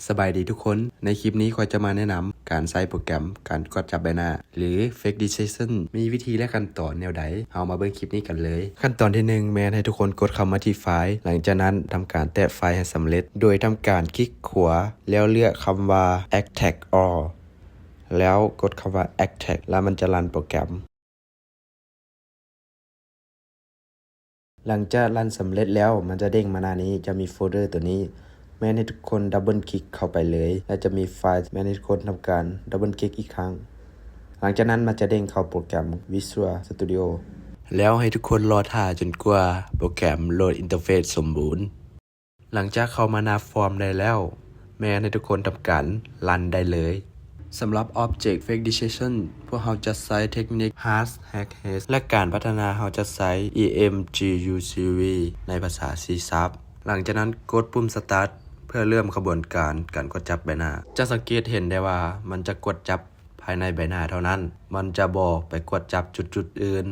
ສະບາຍດີທຸກຄົນ, ໃນຄລິບນີ້ຂ້ອຍຈະມາແນະນຳການໃຊ້ໂປຣແກຣມການກວດຈັບໃບໜ້າ ຫຼື Fake Detection ມີວິທີ ແລະ ຂັ້ນຕອນແນວໃດ. ເຮົາມາເບິ່ງຄລິບນີ້ກັນເລີຍ. ຂັ້ນຕອນທີໜຶ່ງ ແມ່ນໃຫ້ທຸກຄົນກົດເຂົ້າມາທີ່ໄຟລ໌, ຫຼັງຈາກນັ້ນທຳການແຕະໄຟລ໌ໃຫ້ສຳເລັດ ໂດຍທຳການຄລິກຂວາ ແລ້ວເລືອກຄຳວ່າ Extract All ແລ້ວກົດຄຳວ່າ Extract ແລ້ວມັນຈະຣັນໂປຣແກຣມ. ຫຼັງຈາກຣັນສຳເລັດແລ້ວ ມັນຈະເດ້ງມາໜ້ານີ້, ຈະມີໂຟລເດີໂຕນີ້, ແມ່ນໃຫ້ທຸກຄົນດັບເບິນຄລິກເຂົ້າໄປເລີຍ ແລະ ຈະມີໄຟລ໌, ແມ່ນໃຫ້ທຸກຄົນທຳການດັບເບິນຄລິກອີກຄັ້ງ. ຫຼັງຈາກນັ້ນມັນຈະເດ້ງເຂົ້າໂປຣແກຣມ Visual Studio ແລ້ວໃຫ້ທຸກຄົນລໍຖ້າຈົນກວ່າໂປຣແກຣມໂຫຼດອິນເຕີເຟສສົມບູນ. ຫຼັງຈາກເຂົ້າມາໜ້າຟອມໄດ້ແລ້ວ, ແມ່ນໃຫ້ທຸກຄົນທຳການຣັນໄດ້ເລີຍ. ສຳລັບ Object Fake Detection ພວກເຮົາຈະໃຊ້ເທັກນິກ Hard Hack Test ແລະ ການພັດທະນາເຮົາຈະໃຊ້ EMGUCV ໃນພາສາ C Sharp. ຫຼັງຈາກນັ້ນກົດປຸ່ມ Start ເພື່ອເລີ່ມຂະບວນການການກວດຈັບໃບໜ້າ. ຈະສັງເກດເຫັນໄດ້ວ່າມັນຈະກວດຈັບພາຍໃນໃບໜ້າເທົ່ານັ້ນ, ມັນຈະບໍ່ໄປກວດຈັບຈຸດໆອື່ນ.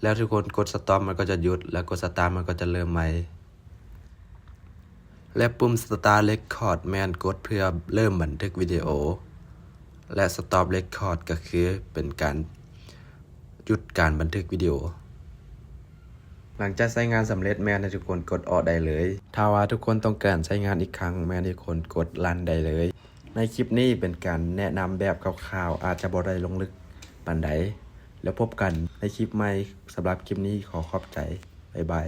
ແລ້ວທຸກຄົນກົດ Stop ມັນກໍຈະຢຸດ ແລ້ວກົດ Start ມັນກໍຈະເລີ່ມໃໝ່. ແລະ ປຸ່ມ Start Record ແມ່ນກົດເພື່ອເລີ່ມບັນທຶກວິດີໂອ ແລະ Stop Record ກໍຄືເປັນການຢຸດການບັນທຶກວິດີໂອ. ຫຼັງຈາກໃຊ້ງານສຳເລັດ ແມ່ນໃຫ້ທຸກຄົນກົດອອກໄດ້ເລີຍ. ຖ້າວ່າທຸກຄົນຕ້ອງການໃຊ້ງານອີກຄັ້ງ ແມ່ນໃຫ້ຄົນກົດຣັນໄດ້ເລີຍ. ໃນຄລິບນີ້ເປັນການແນະນຳແບບຄ່າວໆ ອາດຈະບໍ່ໄດ້ລົງເລິກປານໃດ. ແລ້ວພົບກັນໃນຄລິບໃໝ່. ສຳລັບຄລິບນີ້ຂໍຂອບໃຈ. ບາຍບາຍ.